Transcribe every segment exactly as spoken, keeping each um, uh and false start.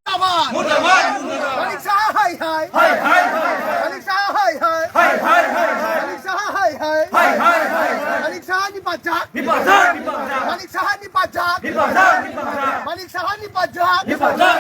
Murdabad! Murdabad! Murdabad! Manik Saha hai hai! Hai hai hai hai! Manik Saha hai hai! Hai hai hai hai! Manik Saha hai hai! Hai hai hai hai! Manik Saha ni pajak! Ni pajak! Ni pajak! Manik Saha ni pajak! Ni pajak! Ni pajak! Manik Saha ni pajak! Ni pajak!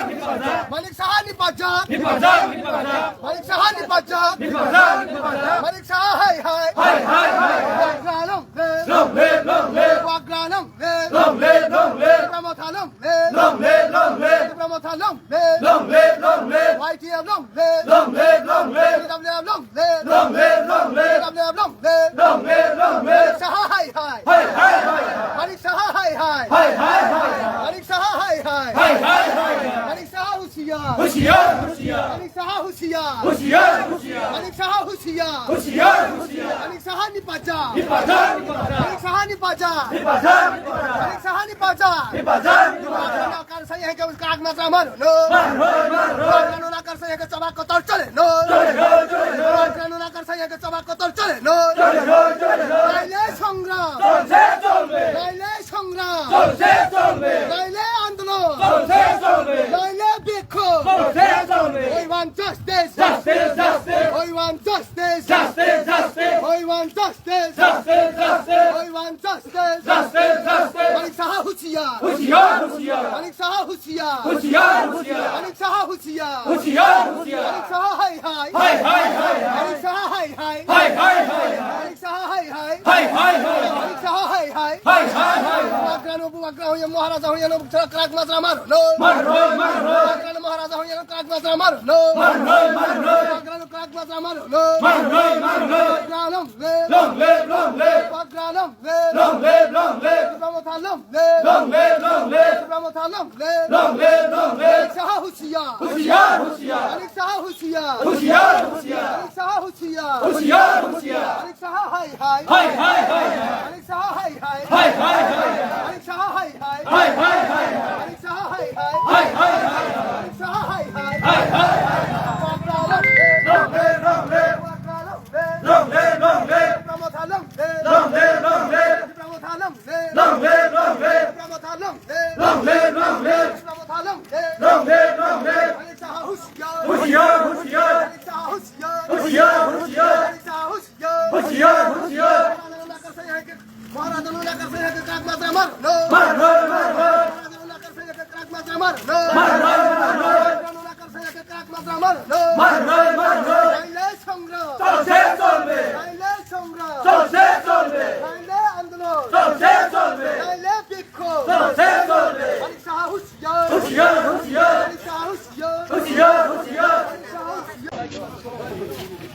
Manik Saha ni pajak! Ni pajak! Ni pajak! Manik Saha ni pajak! Ni pajak! Ni pajak! Manik Saha hai hai! Hai hai hai hai! Wagra long live! Long live! Long live! Wagra long live! Long live! Long live! Tipra Motha long live! Long live! Long live! Tipra Motha long live! Long live! Long live! Y T F long live! Long live! Long live! T W F long live! Long live! Long live! T W F long live! Long live! Long live! Manik Saha hai hai! Hai hai hai hai! Manik Saha hai hai! Hai hai hai hai! Manik Saha hai hai! Hai hai hai hai! Manik Saha husiar! Husiar! Husiar! Manik Saha husiar! Husiar! Husiar! Manik Saha husiar! Husiar! Husiar! Manik Saha ni pajak! Ni pajak! Ni pajak! Manik Saha ni pajak! Ni pajak! Manik Saha ni pajak! Ni pajak! Ni pajak! Nakar saya ke krak matra maro no! Maro! Maro! Nakar saya ke chaba kotor chole no! Chole no! Chole no! Nakar saya ke chaba kotor chole no! Chole no! Chole no! Naile songram! Chole! Chole! Naile songram! Chole! Chole! Naile andolon! Chole! Chole! Naile bikhog! Chole! Chole! We want justice! Justice! Justice! We want justice! Justice! Justice! We want justice! Justice! Justice! We want justice! Justice! Justice! Manik Saha husiar! Husiar! Husiar! Manik Saha husiar! Husiar! Husiar! Manik Saha husiar! Husiar! Husiar! Manik Saha hai hai! Hai hai hai hai! Manik Saha hai hai! Hai hai hai hai! Manik Saha hai hai! Hai hai hai hai! Manik Saha hai hai! Hai hai hai hai! Bubagra no, Bubagra hoye, Maharaja hoye no, krak matra maro no! Maro! Maro! Bubagra no, Maharaja hoye no, krak matra maro no! Maro! Maro! Bubagra no, krak matra maro no! Maro! Maro! Bubagra long live! Long live! Long live! Bubagra long live! Long live! Long live! Tipra Motha long live! Long live! Long live! Tipra Motha long live! Long live! Long live! Manik Saha husiar! Husiar! Husiar! Manik Saha husiar! Husiar! Husiar! Manik Saha husiar! Husiar! Husiar! Manik Saha hai hai! Hai hai hai hai! Manik Saha hai hai! Hai hai hai hai! Manik Saha hai hai! Hai hai hai hai! Manik Saha hai hai! Hai hai hai hai! Manik Saha hai hai! Hai hai hai hai! Bubagra long live! Long live! Long live! Bubagra long live! Long live! Long live! Tipra Motha long live! Long live! Long live! Tipra Motha long live! Long live! Long live! Tipra Motha long live! Long live! Long live! Tipra Motha long live! Long live! Long live! Manik Saha husiar! Husiar! Husiar! Manik Saha husiar! Husiar! Husiar! Manik Saha husiar! Husiar! Husiar! Maharajano nakar saya ke, Maharajano nakar saya ke krak matra maro no! Maro! Maro! Maharajano nakar saya ke krak matra maro no! Maro! Maro! Maharajano nakar saya ke krak matra maro no! Maro! Maro! Naile songram! Chole! Chole! Naile songram! Chole! Chole! Naile andolon! Chole! Chole! Naile bikhog! Chole! Chole! Manik Saha husiar! Husiar! Husiar! Manik Saha husiar! Husiar! Husiar! Manik Saha husiar!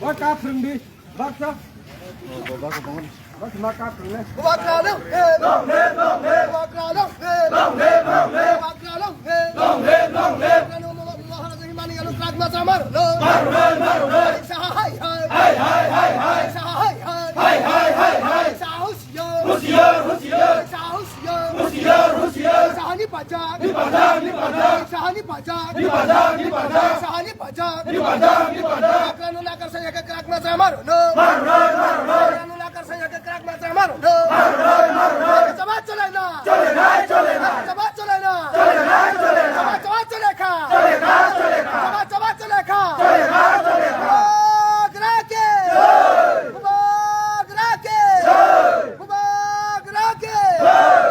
Wa ka phrwngdi, baksa. Baksa ma ka phrwngnai. Bubagra long live! Long live! Long live! Bubagra long live! Long live! Long live! Bubagra long live! Long live! Long live! Bubagra no, Maharaja himani alo krak matra maro no! Maro! Maro! Maro! Manik Saha hai hai! Hai hai hai hai! Manik Saha hai hai! Hai hai hai hai! Manik Saha husiar! Husiar! Husiar! Manik Saha husiar! Husiar! Husiar! Manik Saha ni pajak! Ni pajak! Ni pajak! Manik Saha ni pajak! Ni pajak! Ni pajak! Manik Saha ni pajak! Ni pajak! Ni pajak! Bubagra no nakar saya ke krak matra maro no! Maro! Maro! Bubagra no nakar saya ke krak matra maro no! Maro! Maro! Maro! Chaba chole na! Chole na! Chole na! Chaba chole na! Chole na! Chole na! Chaba chaba chole kha! Chole kha! Chole kha! Chaba chaba chole kha! Chole kha! Chole kha! Bubagra ke! Jai! Bubagra ke! Jai! Bubagra ke! Jai!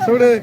Sorry.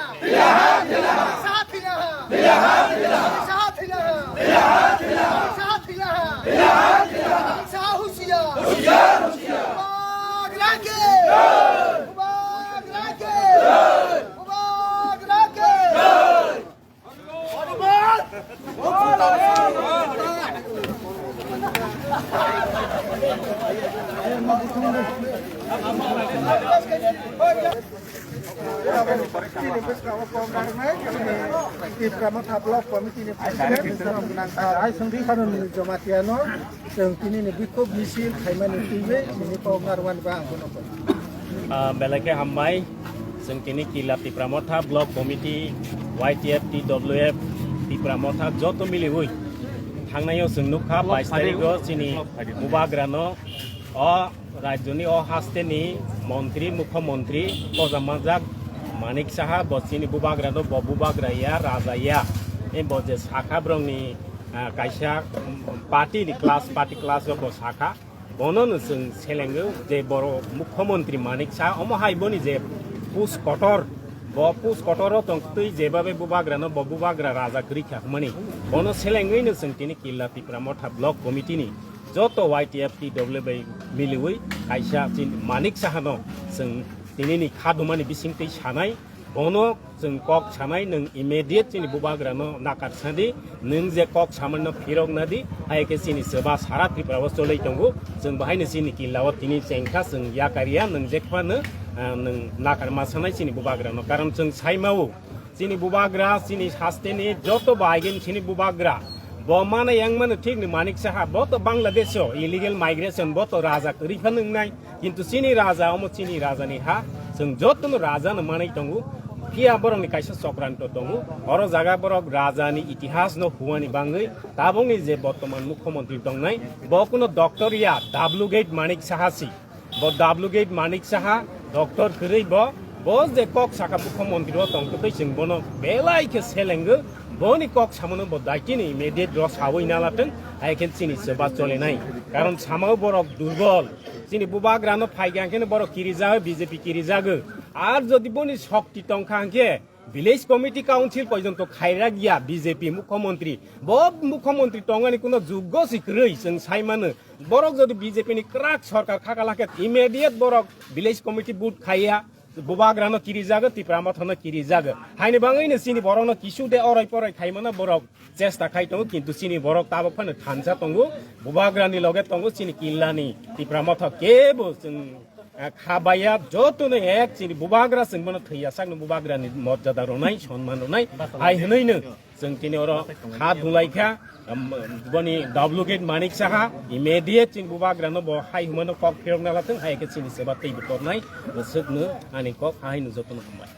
Saha thwina ha. Saha thwina ha. Saha thwina ha. Saha husiya. Bubagra ke. Bubagra ke. Bubagra ke. Tipra Motha Block Committee ni President, Ai Songdi Khanoni Jamatia no. Chwng tini ni bikhuk misil khaimani twiwi nini kok narwkmani ba ang bono kok. Ah, belai khe hambai. Chwng tini Killa Tipra Motha Block Committee, Y T F, T W F, Tipra Motha joto miliwi thangnai o chwng nukha bais tarikh o chini bubagrano o rajyoni o hasteni montri, mukhyamantri kojamanjak Manik Saha bo chini bubagrano bo bubagra ya, raja ya. Bo je sakha borokni ah, kaisa, mm, party ni class, party class o bo sakha. Bono no chwng selengo je boro mukhyamantri Manik Saha, omo hai boni je pus kotor, bo pus kotor o tongtwi jebabe bubagra no bo bubagra raja kwrwi kha hwnmani. Bono selengwi no chwng tini Killa Tipra Motha Block Committee ni joto Y T F T W bai miliwi kaisa chini Manik Saha no chwng tini ni kha dumani bisingtwi sanai. Bono chwng kok sanai, nwng immediate chini bubagrano nakar sadi, nwng je kok samano phirok nadi, hai khe chini swba sara Tripura o cholai tongo, chwng bahaino chini Killa o tini chengkha, chwng yakar ya, nwng je phano, ah, nwng nakar ma sanai chini bubagrano, karon chwng sai mao, chini bubagra, chini hasteni joto bai gen chini bubagra, bo mana yang mano thik ni Manik Saha, bo to Bangladesh o illegal migration, bo to raja kwrwi phano wngnai, Kintu chini raja, omo chini raja ni ha, chwng jotono raja no manwi tongo. Phiya borok ni kaisa chokranto tongo. Oro jaga borok raja ni itihas no huani bangwi tabuk ni je bortoman mukhyamantri tongnai, bo kuno doctor ya, duplicate Manik Saha si. Bo duplicate Manik Saha, doctor kwrwi bo, bo je kok saka mukhyamantri o tongtwtwi chwng bono belai khe selengo. Boni kok samano bo daitino immediate ro sawi na latwng, hai khe chini swba cholinai. Karon samao borok durbol. Chini bubagrano phaikha hwnkhe borok kirijago, B J P kirijago. Ar jodi boni shokti tongkha hwnkhe village committee council porjonto khairak ya B J P mukhyamantri. Bo mukhyamantri tongani kuno juggo si kwrwi chwng sai mano. Borok jodi B J P ni kwrak sorkar khaka lakhe immediate borok village committee vote khaiya. Bubagrano kirijago, Tipra Mothano kirijago. Haini bangwino chini borokno kisu de oroi poroi khaimano borok chesta khai tongo, kintu chini borok tabuk phano thansa tongo, Bubagrani loge tongo, chini Killani Tipra Motha kebo chwng, eh, kha baiya, jotono ek chini Bubagra chwng bono thwiya sakno Bubagrani morjada rwnai, sonman rwnai, hai hwnwino Chwng tini oro ha dulai kha, um, boni duplicate Manik Saha, immediate chini bubagrano bo hai hwnmano kok phirokna lathwng, hai khe chini seba teibo tornai, bo swkno ani kok ha haino jotono hambai.